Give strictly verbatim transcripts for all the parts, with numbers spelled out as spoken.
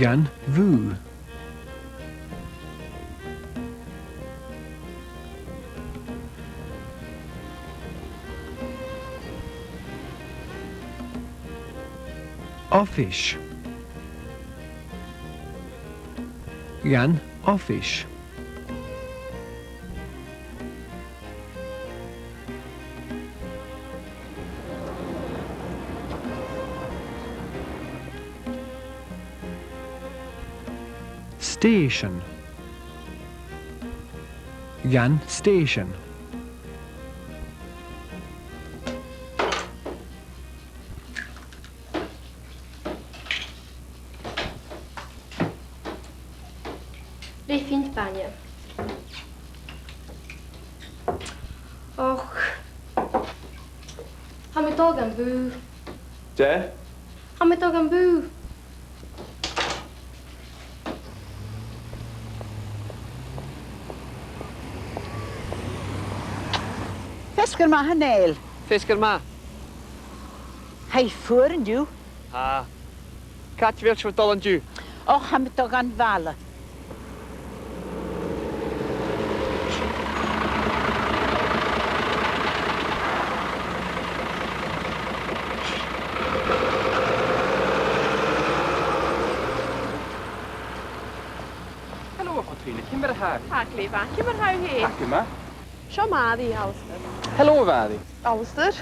Dhan bhùth. Oifis. Dhan oifis. Stèisean. Dhan stèisean. Leth-fhìon bainne. Och. Tha mi a' dol dhan bhùth. Dè? Tha mi a' dol dhan bhùth. Feasgar math, a Nèill. Feasgar math. Tha i fuar an-diugh. Tha. Càit a bheil sibh a' dol an-diugh? Och, tha mi a' dol dhan bhaile. Hello, a Chatrìona, ciamar a tha thu? Tha glè mhath, ciamar a tha thu fhèin? Tha gu math. Seo Màiri, Alasdair. Hello, a Mhàiri. Alasdair.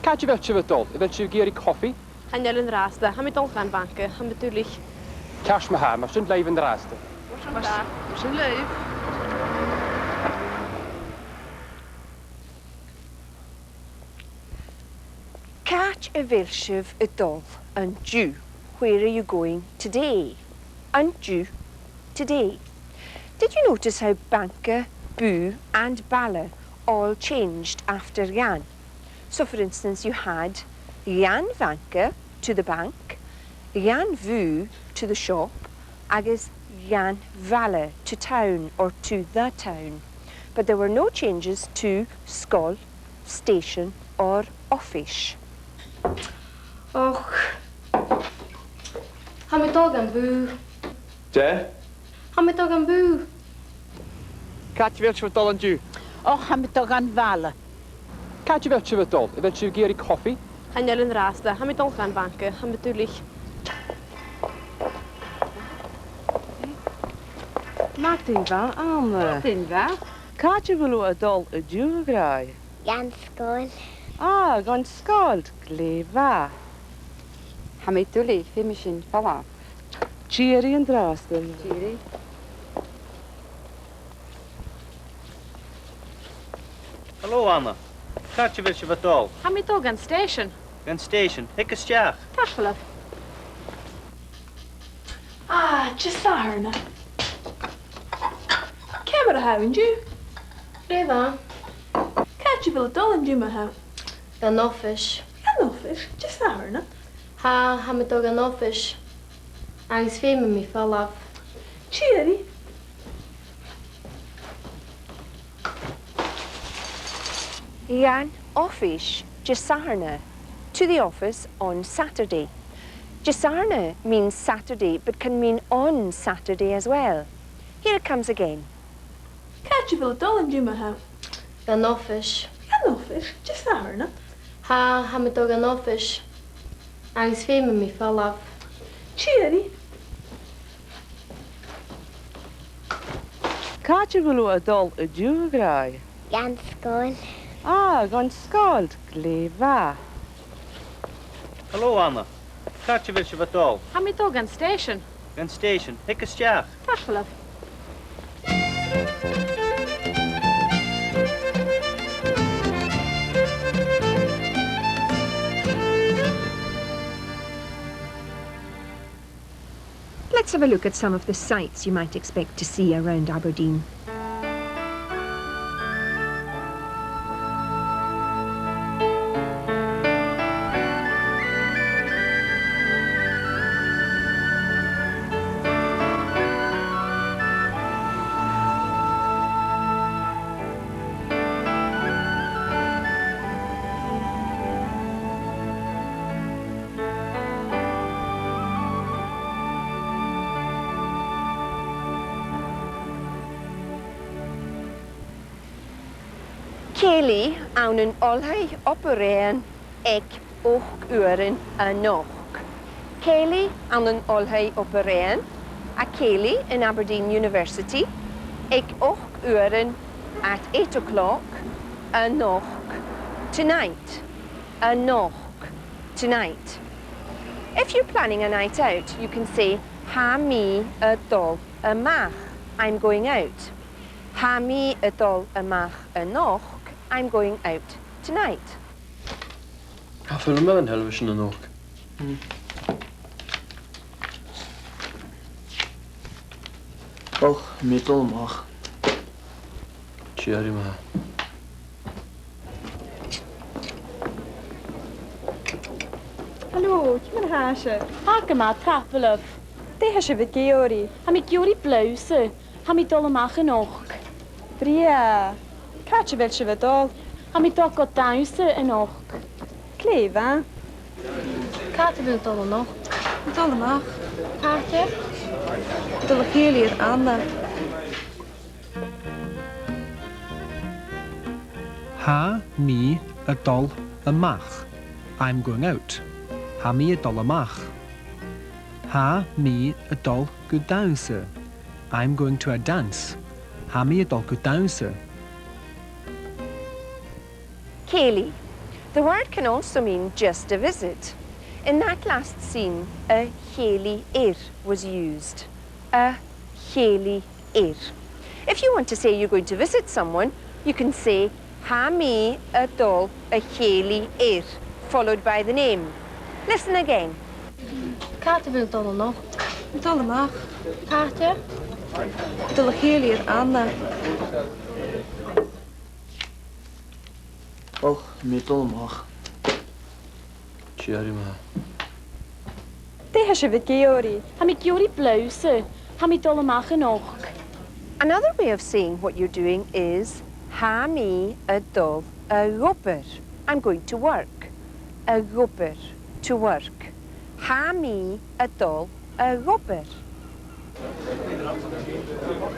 Càit a bheil sibh a' dol? A bheil sibh ag iarraidh cofaidh? Chan eil an-dràsta, tha mi a' dol dhan bhanca, tha mi duilich. Ceart ma-thà, mar sin leibh an-dràsta. Mar sin leibh. Càit a bheil sibh a' dol an-diugh? Where are you going today? An-diugh, today. Did you notice how banca, bùth and baile all changed after dhan? So, for instance, you had dhan bhanca, to the bank, dhan bhùth, to the shop, agus dhan bhaile, to town or to the town. But there were no changes to sgoil, stèisean or oifis. Och. Tha mi a' dol dhan bhùth. Dè? Tha mi a' dol dhan bhùth. Càit a bheil sibh a' dol an-diugh? Och, tha mi a' dol dhan bhaile. Càit a bheil sibh a' dol? A bheil sibh ag iarraidh cofaidh? Chan eil an-dràsta, tha mi a' dol dhan bhanca, tha mi duilich. Madainn mhath, Anna. Madainn mhath. Càit a bheil thu a' dol an-diugh, a ghràidh? Dhan sgoil. Ah, dhan sgoil, glè mhath. Tha mi duilich, feumaidh sinn falbh. Tìoraidh an-dràsta. Tìoraidh. Hello, Anna. Càit a bheil sibh a' dol? Tha mi a' dol dhan stèisean. Dhan stèisean. Thig a-steach. Tapadh leibh. Ah, Disathairne. Ciamar a tha thu an-diugh? Glè mhath. Càit a bheil thu a' dol an-diugh, ma-thà? Dhan oifis. Dhan oifis? Disathairne? Tha, tha mi a' dol dhan oifis. Agus feumaidh mi falbh. Tìoraidh. Dhan oifis Disathairne. To the office on Saturday. Disathairne means Saturday, but can mean on Saturday as well. Here it comes again. Càit a bheil thu a' dol an-diugh, ma-thà? Dhan oifis. Dhan oifis? Disathairne? Tha, tha mi a' dol dhan oifis. Agus feumaidh mi falbh. Tìoraidh. Càit a bheil thu a' dol an-diugh, a ghràidh? Dhan sgoil. Ah, dhan sgoil, glè mhath. Hello, Anna. Càit a bheil sibh a' dol? Tha mi a' dol dhan stèisean. Dhan stèisean. Thig a-steach. Tapadh leibh. Let's have a look at some of the sights you might expect to see around Aberdeen. Cèilidh ann an Oilthigh Obar Dheathain aig ochd uairean a-nochd. Cèilidh ann an Oilthigh Obar Dheathain, a cèilidh in Aberdeen University, aig ochd uairean, at eight o'clock, a-nochd, tonight, a-nochd, tonight. If you're planning a night out, you can say, tha mi a' dol a-mach, I'm going out. Tha mi a' dol a-mach a-nochd, I'm going out tonight. Tha film air an television a-nochd. Och, tha mi a' dol a-mach. Tìoraidh ma-thà. Halò, ciamar a tha sibh? Tha gu math, tapadh leibh. Dè tha sibh ag iarraidh? Tha mi ag iarraidh blobhsa. Tha mi a' dol a-mach a-nochd. Brèagha. Càit a bheil sibh a' dol? Tha mi a' dol gu dannsa a-nochd. Glè mhath. Càit a bheil thu a' dol a-nochd? A' dol a-mach. Càite? A' dol a chèilidh air Anna. Tha mi a' dol a-mach. I'm going out. Tha mi a' dol a-mach. Tha mi a' dol gu dannsa. I'm going to a dance. Tha mi a' dol gu dannsa. Cèilidh. The word can also mean just a visit. In that last scene, a chèilidh air was used. A chèilidh air. If you want to say you're going to visit someone, you can say, tha mi a' dol a chèilidh air, followed by the name. Listen again. Càit a bheil thu a' dol a-nochd? A' dol a-mach. Càite? A' dol a chèilidh air Anna. Och, tha mi a' dol a-mach. Tìoraidh ma-thà. Dè tha sibh ag iarraidh? Tha mi ag iarraidh blobhsa. Tha mi a' dol a-mach a-nochd. Another way of saying what you're doing is, tha mi a' dol a dh'obair. I'm going to work. A dh'obair, to work. Tha mi a' dol a dh'obair.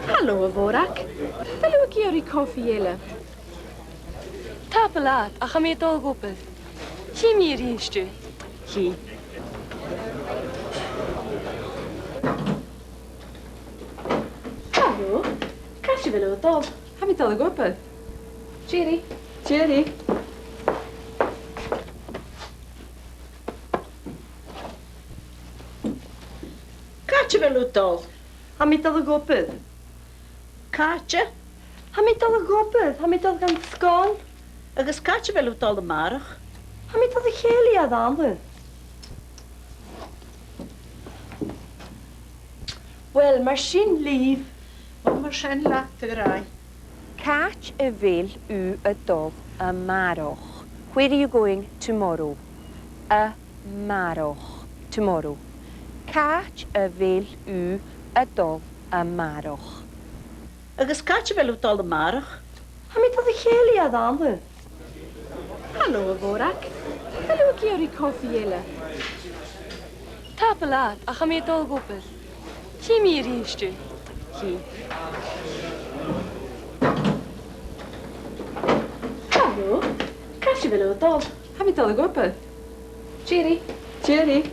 Halò, a Mhòrag. A bheil thu ag iarraidh cofaidh eile? Tapadh leat, ach tha mi a' dol a dh'obair. Chì mi a-rithist thu. Chì. Halò. Càit a bheil thu a' dol? Tha mi a' dol a dh'obair. Tìoraidh. Tìoraidh. Càit a bheil thu a' dol? Tha mi a' dol a dh'obair. Càite? Tha mi a' dol a dh'obair, tha mi a' dol dhan sgoil. Agus càit a bheil thu a' dol a-màireach? Tha mi a' dol a chèilidh air Anna. Uill, mar sin leibh. Uill, mar sin leat, a ghràidh. Càit a bheil thu a' dol a-màireach? Where are you going tomorrow? A-màireach. Tomorrow. Càit a bheil thu a' dol a-màireach? Agus càit a bheil thu a' dol a-màireach? Tha mi a' dol a chèilidh air Anna. Halò, a Mhòrag. A bheil thu ag iarraidh cofaidh eile? Tapadh leat, ach tha mi a' dol a dh'obair. Chì mi a-rithist thu. Chì. Halò. Càit a bheil thu a' dol? Tha mi a' dol a dh'obair. Tìoraidh. Tìoraidh.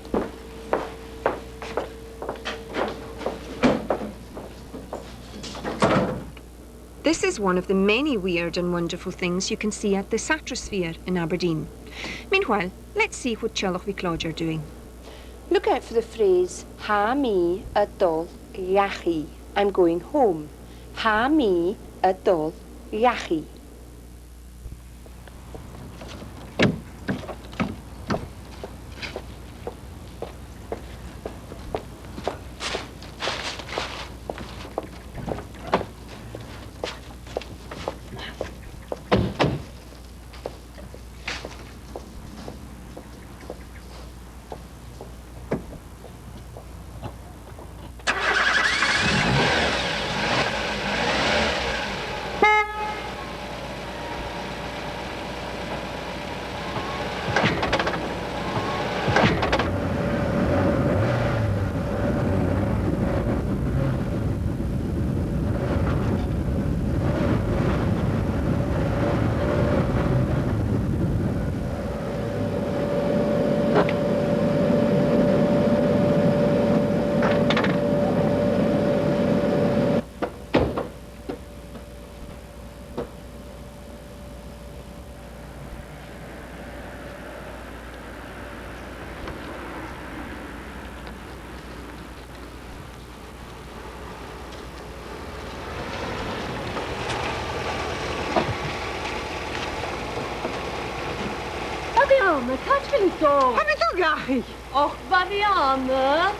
This is one of the many weird and wonderful things you can see at the Satrosphere in Aberdeen. Meanwhile, let's see what teaghlach MhicLeòid are doing. Look out for the phrase, tha mi a' dol dhachaigh. I'm going home. Tha mi a' dol dhachaigh. Anna, càit a bheil thu a' dol? Tha mi a' dol dhachaigh. Och, Màiri Anna.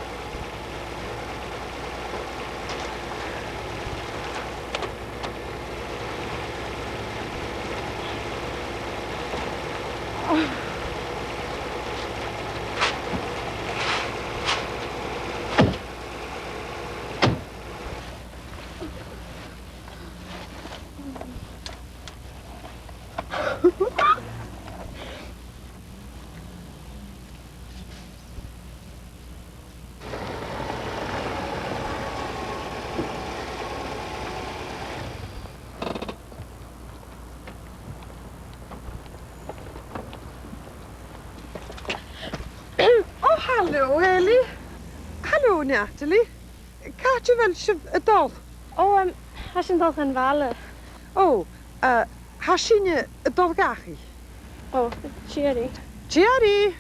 Oh, halò, Ellie. Halò, Natalie. Càit a bheil sibh a' dol? Ò, em, tha sinn a' dol dhan bhaile. Ò, eh, tha sinne a' dol dhachaigh. Ò, tìoraidh. Tìoraidh.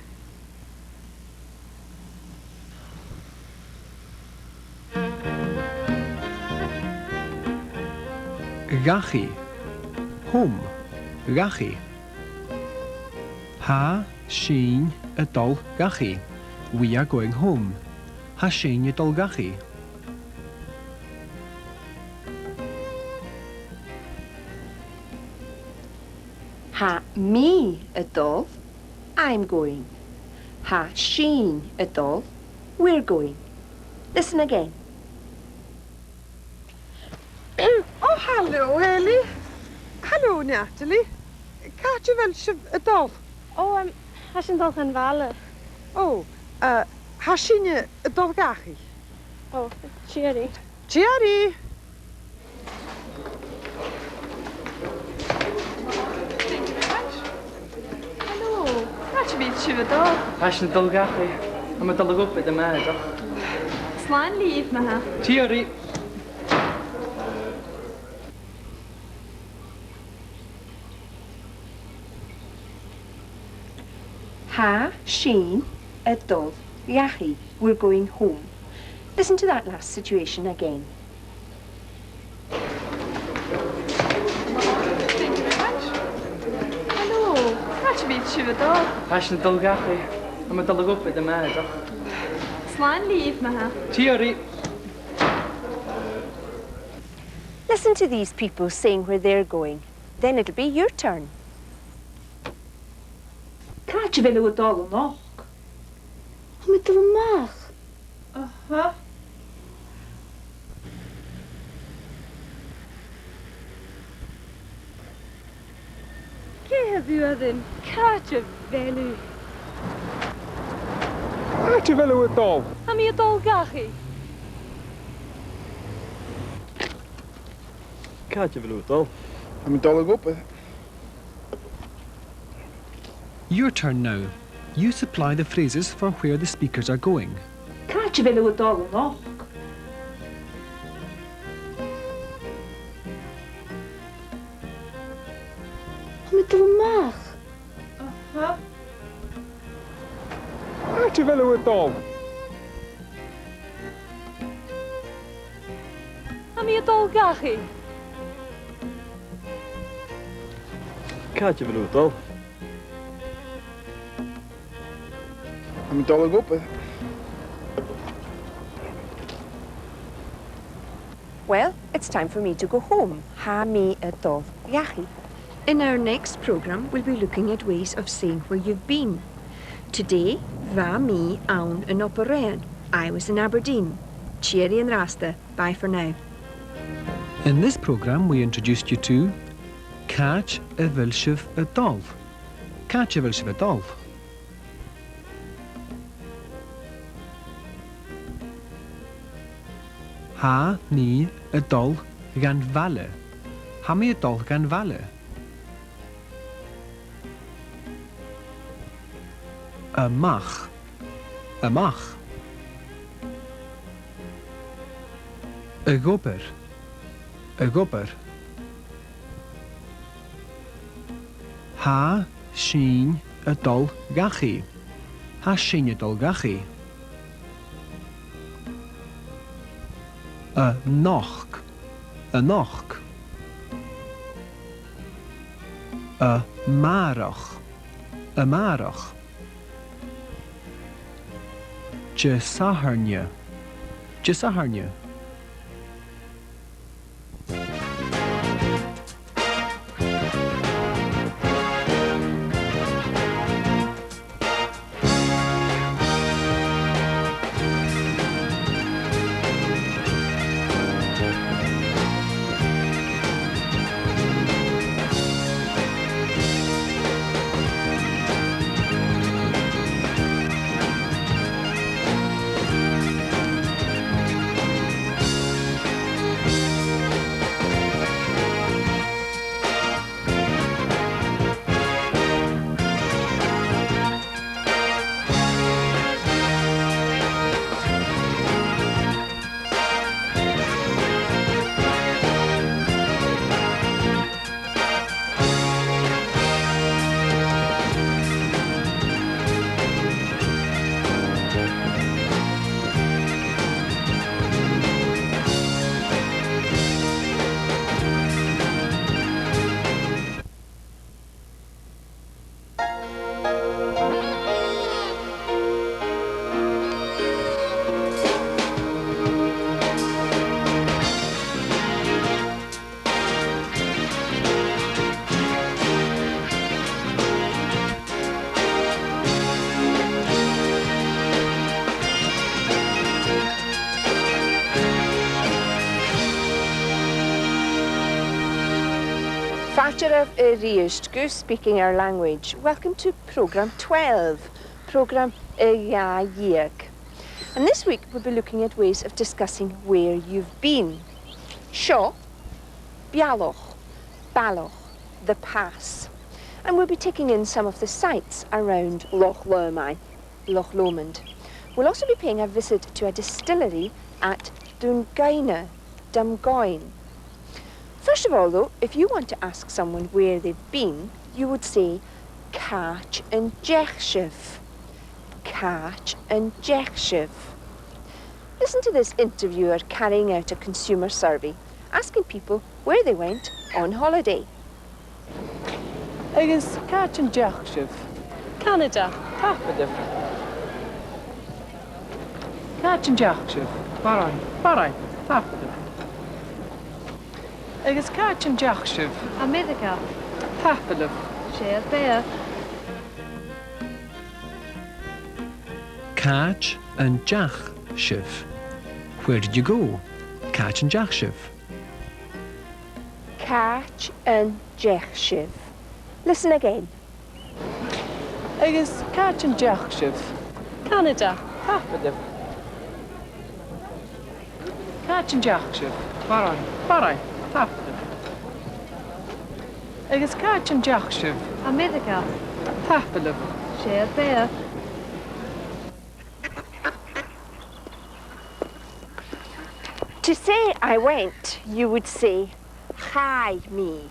Dhachaigh. Home. Dhachaigh. Tha sinn a' dol dhachaigh. We are going home. Tha sinn a' dol dhachaigh. Tha mi a' dol. I'm going. Tha sinn a' dol. We're going. Listen again. Oh, halò, Ellie. Halò, Natalie. Càit a bheil sibh a' dol? Ò, em, tha sinn a' dol dhan bhaile. Ò, eh, tha sinne a' dol dhachaigh. Ò, tìoraidh. Tìoraidh. Halò, càit a bheil sibh a' dol? Tha sinn a' dol dhachaigh. Tha mi a' dol a dh'obair a-màireach. Slàn leibh, ma-thà. Tìoraidh. Tha sinn a' dol dhachaigh. We're going home. Listen to that last situation again. Halò, càit a bheil sibh a' dol? Tha sinn a' dol dhachaigh. Tha mi a' dol a dh'obair a-màireach. Slàn leibh, ma-thà. Tìoraidh. Listen to these people saying where they're going. Then it'll be your turn. Càit a bheil thu a' dol a-nochd? Tha mi a' dol a-mach. Aha. Cò tha thu a' dol? Càit a bheil thu? Càit a bheil thu a' dol? Tha mi a' dol dhachaigh. Càit a bheil thu a' dol? Tha mi a' dol a dh'obair. Your turn now. You supply the phrases for where the speakers are going. Càit a bheil thu a' dol a-nochd? Tha mi a' dol a-mach. Aha. Càit a bheil thu a' dol? Tha mi a' dol dhachaigh. Càit a bheil thu a' dol? Tha mi a' dol a dh'obair. Well, it's time for me to go home. Tha mi a' dol dhachaigh. In our next programme, we'll be looking at ways of saying where you've been. Today, bha mi ann an Obar Dheathain. I was in Aberdeen. Tìoraidh an-dràsta. Bye for now. In this programme, we introduced you to: Càit a bheil sibh a' dol? Càit a bheil sibh a' dol? Tha mi a' dol dhan bhaile. Tha mi a' dol dhan bhaile. A-mach. A-mach. A dh'obair. A dh'obair. Tha sinn a' dol dhachaigh. Tha sinn a' dol dhachaigh. A-nochd. A-nochd. A-màireach. A-màireach. Disathairne. Disathairne. Fàilte oirbh a-rithist gu Speaking Our Language. Welcome to programme twelve, programme a dhà dheug. And this week we'll be looking at ways of discussing where you've been. Seo, bealach, balach, the pass. And we'll be taking in some of the sights around Loch Lomond, Loch Lomond. We'll also be paying a visit to a distillery at Dùn Gèine, Dungoyne. First of all, though, if you want to ask someone where they've been, you would say, "Càit an deach sibh?" Càit an deach sibh? Listen to this interviewer carrying out a consumer survey, asking people where they went on holiday. Agus càit an deach sibh? Ceanada. Tapadh leibh. Càit an deach sibh? Bahrain. Bahrain. Tapadh leibh. Agus càit an deach sibh? Ameireaga. Tapadh leibh. 'S e ur beatha. Càit an deach sibh? Where did you go? Càit an deach sibh? Càit an deach sibh? Listen again. Agus càit an deach sibh? Ceanada. Tapadh leibh. Càit an deach sibh? Bahrain. Bahrain. Tapadh leibh. Agus càit an deach sibh? Ameireaga. Tapadh leibh. 'S e ur beatha. To say "I went," you would say, "Chaidh mi."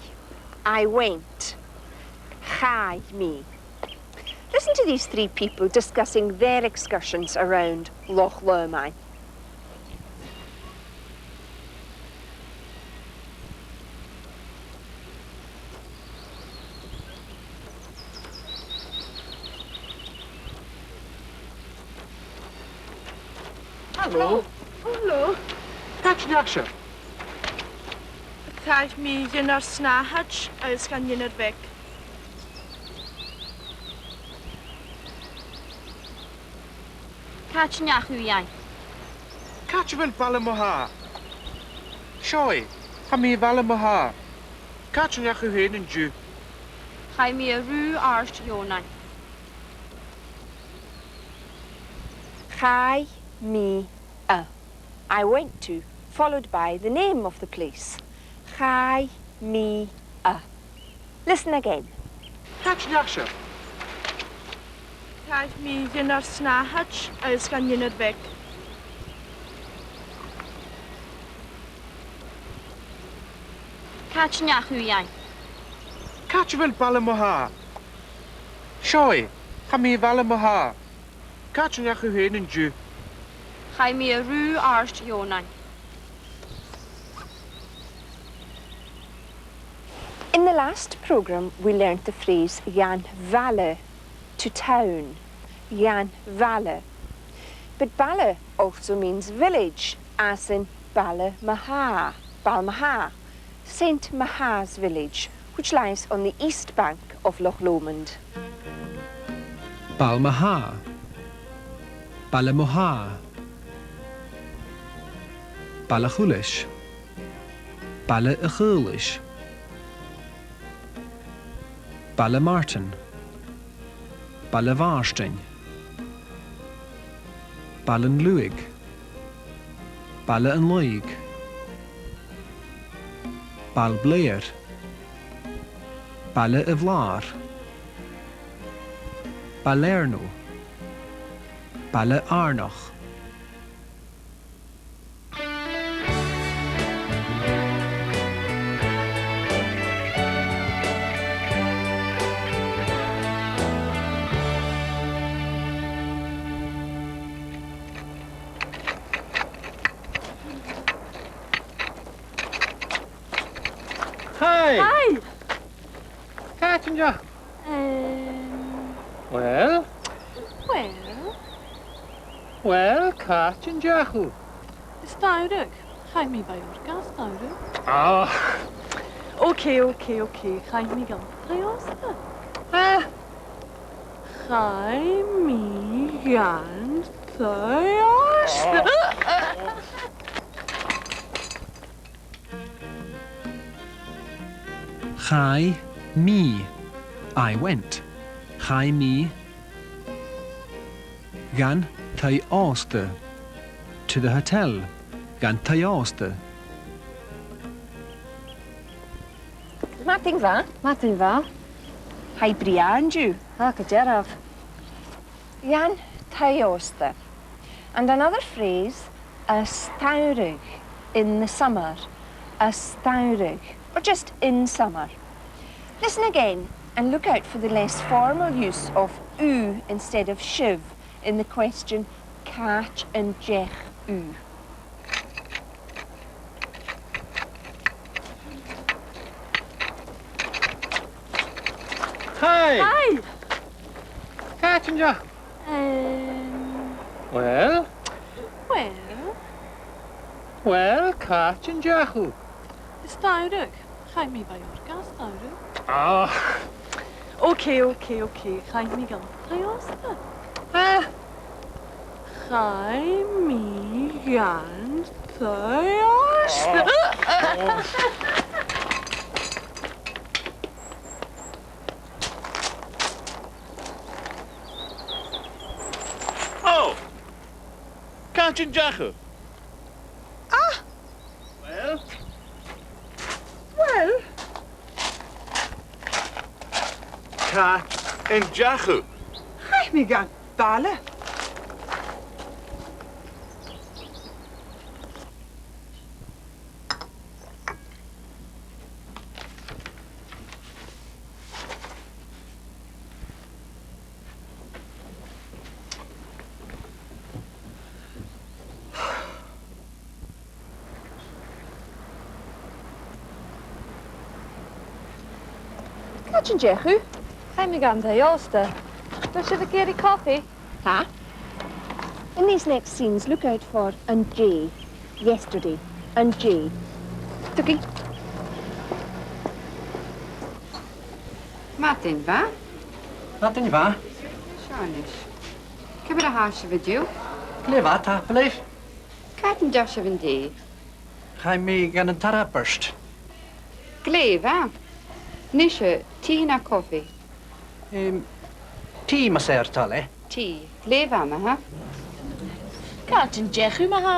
I went. Chaidh mi. Listen to these three people discussing their excursions around Loch Lomond. Halò. Halò. Càit an deach sibh? Chaidh mi dhan fhìor shnàthaid agus dhan fhìor bheag. Càit an deach thu, Iain? Càit a bheil baile mo shàr? Seo e. Chaidh mi a bhaile mo shàr. Càit an deach thu fhèin an-diugh? Chaidh mi a Rubha Àrd Eòin. Chaidh mi a. I went to, followed by the name of the place. Chaidh mi a. Listen again. Càit an deach sibh? Chaidh mi dhan fhìor shnàthaid agus dhan fhìor bheag. Càit an deach thu, Iain? Càit a bheil baile mo shàr? Seo e. Chaidh mi a bhaile mo shàr. Càit an deach thu fhèin an-diugh? Chaidh mi a Rubha Àrd Eòin. In the last programme, we learnt the phrase dhan bhaile. to town, dhan bhaile. But baile also means village, as in Baile Maghà, Baile Maghà, Saint Maghà's village, which lies on the east bank of Loch Lomond. Baile Maghà, Baile Maghà, Baile Chaolais, Baile a' Chaolais, Baile Màrtainn, Baile Mhàrtainn, Baile an Lùig, Baile an Lùig, Baile Bhlèir, Baile a' Bhlàir, Baile Èarnaidh, Baile Àrnach. Hi! Hi! Càit an deach? Ehm. Well? Well? Well, càit an deach thu? As t-samhradh. Chaidh mi a Mhallorca as t-samhradh. Ah! Ok, ok, ok. Chaidh mi dhan taigh-òsta. Eh? Chaidh mi dhan taigh-òsta. Ah! Chaidh mi. I went. Chaidh mi dhan taigh-òsta. To the hotel. Dhan taigh-òsta. Madainn mhath. Madainn mhath. Tha i brèagha an-diugh. Tha, gu dearbh. Dhan taigh-òsta. And another phrase, as t-samhradh, in the summer, as t-samhradh, or just in summer. Listen again and look out for the less formal use of thu instead of sibh in the question, càit an deach thu? Hi! Hi! Càit an deach? Ehm. Well? Well? Well, càit an deach thu? As t-samhradh. Chaidh mi a Mallorca as t-samhradh. Ah! Ok, ok, ok. Chaidh mi dhan taigh-òsta. Eh? Chaidh mi dhan taigh-òsta. Oh, oh. Oh! Càit an deach thu? Ah! Well? Well? Càit an deach thu? Chaidh mi dhan baile. Càit an deach thu? Chaidh mi dhan taigh-òsta. A bheil sibh ag iarraidh cofaidh? Tha. In these next scenes, look out for an-dè, yesterday, an-dè. Tugainn. Madainn mhath. Madainn mhath. Seo a-nis. Ciamar a tha sibh an-diugh? Glè mhath, tapadh leibh. Càit an deach sibh an-dè? Chaidh mi dhan an Tarbert. Glè mhath. Nise, tì no cofaidh? Em, tì, mas e ur toil e. Tì. Glè mhath, ma-thà. Càit an deach thu, ma-thà?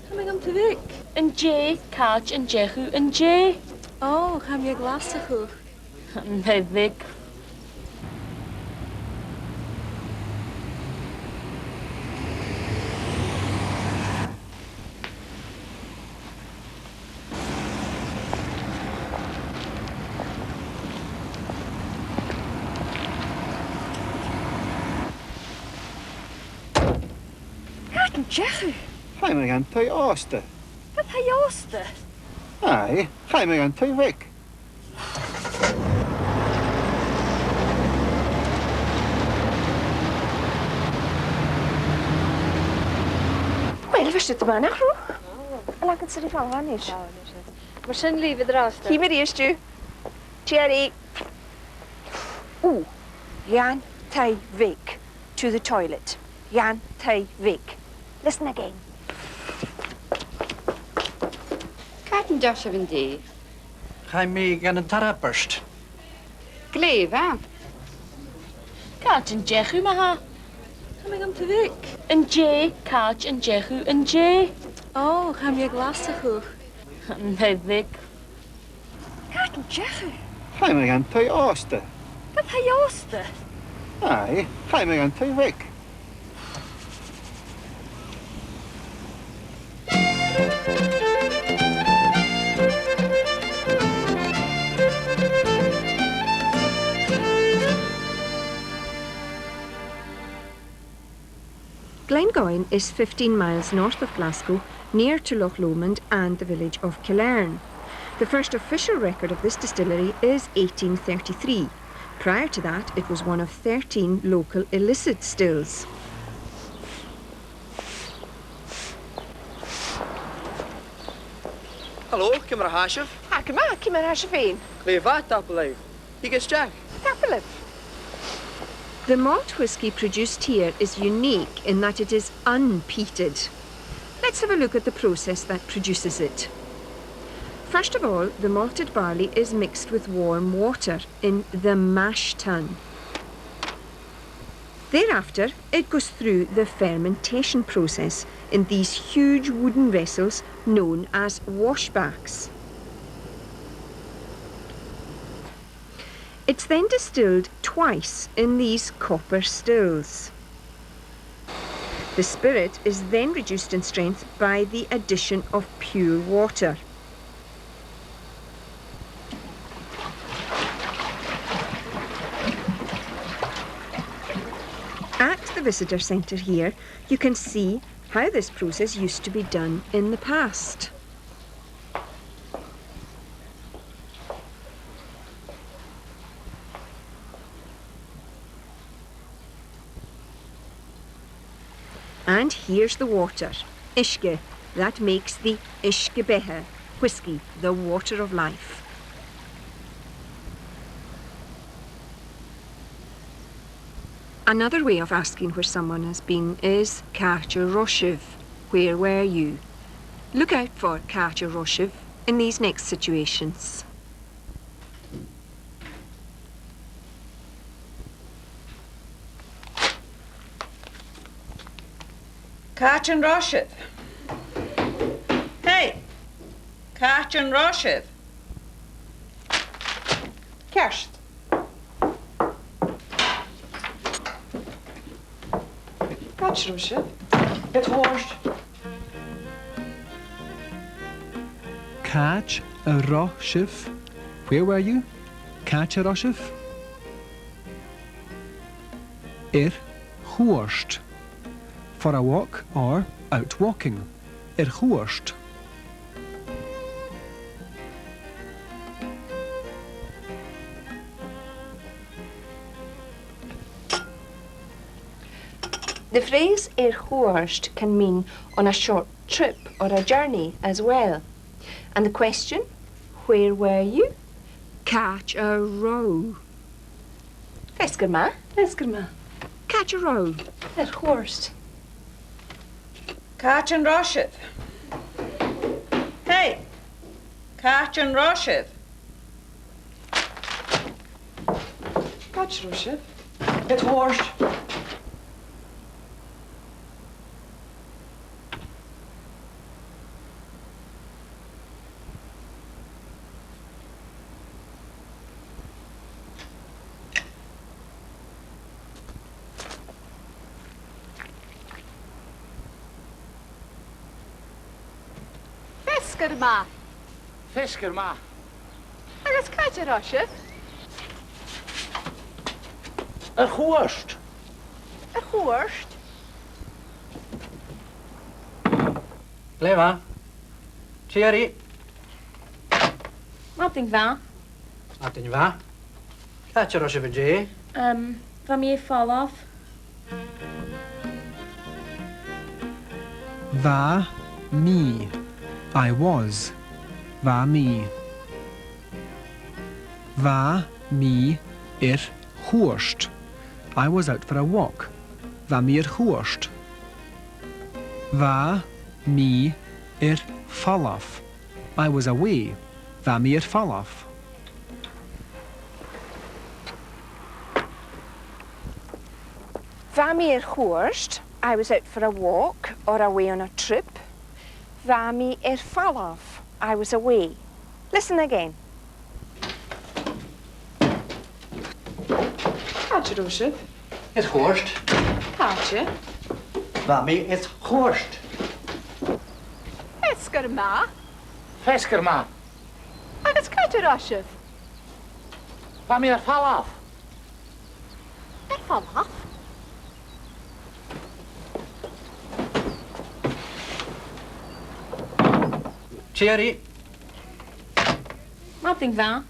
Tha mi dhan taigh-bheag. An-dè, càit an deach thu an-dè? Ò, tha mi a Ghlaschu. An taigh-bheag. Càit an deach thu? Chaidh mi dhan taigh-òsta. Dhan taigh-òsta? Aye, chaidh mi dhan taigh-bheag. Uill, bha siud math, nach robh? A' leagan sùil air falbh a-nis. Mar sin leibh an-dràsta. Chì mi a-rithist thu. Tìoraidh. Ooh, dhan taigh-bheag. To the toilet. Dhan taigh-bheag. Listen again. Càit an deach sibh an-dè? Chaidh mi dhan an tarbairt. Glè mhath. Càit an deach thu, ma-thà? Chaidh mi dhan taigh-bheag. An-dè, càit an deach thu an-dè? Ò, chaidh mi a Ghlaschu. An taigh-bheag. Càit an deach thu? Chaidh mi dhan taigh-òsta. Dhan taigh-òsta? Aye, chaidh mi dhan taigh-bheag. Glengoyne is fifteen miles north of Glasgow, near to Loch Lomond and the village of Killearn. The first official record of this distillery is eighteen thirty-three. Prior to that, it was one of thirteen local illicit stills. Halò, ciamar a tha sibh? Tha gu math, ciamar a tha sibh fhèin? Glè mhath, tapadh leibh. Thig a-steach. Tapadh leibh. The malt whisky produced here is unique in that it is unpeated. Let's have a look at the process that produces it. First of all, the malted barley is mixed with warm water in the mash tun. Thereafter, it goes through the fermentation process in these huge wooden vessels known as washbacks. It's then distilled twice in these copper stills. The spirit is then reduced in strength by the addition of pure water. At the visitor centre here, you can see how this process used to be done in the past. And here's the water, uisge, that makes the uisge-beatha, whisky, the water of life. Another way of asking where someone has been is, "Càit an robh sibh?" Where were you? Look out for "Càit an robh sibh?" in these next situations. Càit an robh sibh? Hey! Càit an robh sibh? Ceart. Càit an robh sibh? Good work. Càit an robh sibh? Where were you? Càit an robh sibh? Air chuairt. For a walk or out walking. Air chuairt. The phrase air chuairt can mean on a short trip or a journey as well. And the question, where were you? Càit an robh? Feasgar math. Feasgar math. Càit an robh? Air chuairt. Càit an robh sibh? Hey! Càit an robh sibh? Càit an robh sibh? Air chuairt. Feasgar math. Feasgar math. Agus càit an robh sibh? Air chuairt. Air chuairt. Glè mhath. Tìoraidh. Madainn mhath. Madainn mhath. Càit an robh sibh an-dè? Um, bha mi a' falbh. Bha mi. I was. Bha mi. Bha mi air chuairt. I was out for a walk. Bha mi air chuairt. Bha mi air falbh. I was away. Bha mi air falbh. Bha mi air chuairt. I was out for a walk or away on a trip. Bha mi air falbh. I was away. Listen again. Càit an robh sibh? Air chuairt. Càite? Bha mi air chuairt. Feasgar math. Feasgar math. Agus càit an robh sibh? Bha mi air falbh. Air falbh? Tìoraidh. Madainn mhath.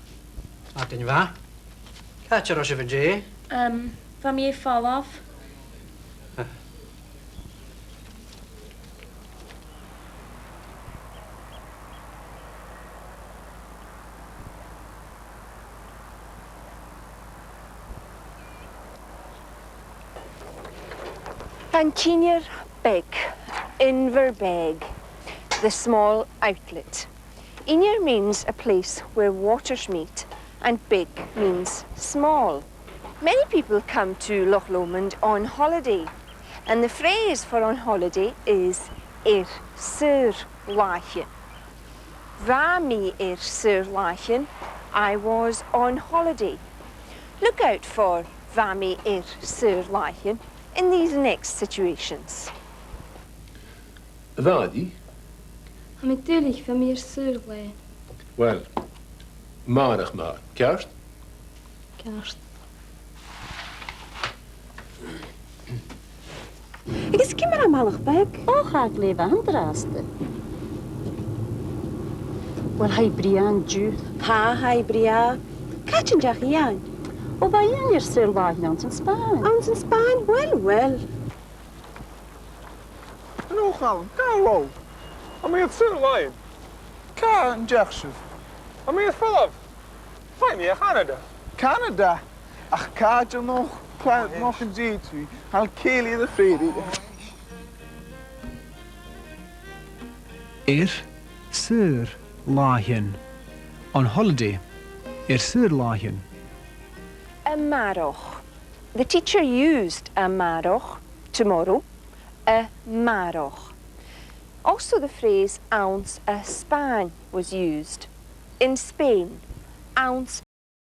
Madainn mhath. Càit an robh sibh an-dè? Em, bha mi air falbh. An Tiner Beag, Inbhir Beag, the small outlet. Inbhir means a place where waters meet, and beag means small. Many people come to Loch Lomond on holiday, and the phrase for on holiday is air saor-làithean. Bha mi air saor-làithean, I was on holiday. Look out for bha mi air saor-làithean in these next situations. A Mhàiri? Tha mi duilich, bha mi air saor-làithean. Uill, mòran taing, ceart? Ceart. Agus ciamar a tha am balach beag? Ò, tha e glè mhath an-dràsta. Uill, tha e brèagha an-diugh. Tha, tha e brèagha. Càit an deach Iain? Ò, bha Iain air saor-làithean anns an Spàinn. Anns an Spàinn? Uill, uill. Halò, Chaluim. Càit a bheil thu? Tha mi air saor-làithean. Càit an deach sibh? Tha mi air falbh. Chaidh mi a Chanada. Canada? Ach càit an deach, cla-, an deach an dèidh thu? Tha cèilidh air a' phrairie. Air saor-làithean. On holiday. Air saor-làithean. A-màireach. The teacher used a-màireach, tomorrow, a-màireach. Also the phrase anns a' Spàinn was used. In Spain, anns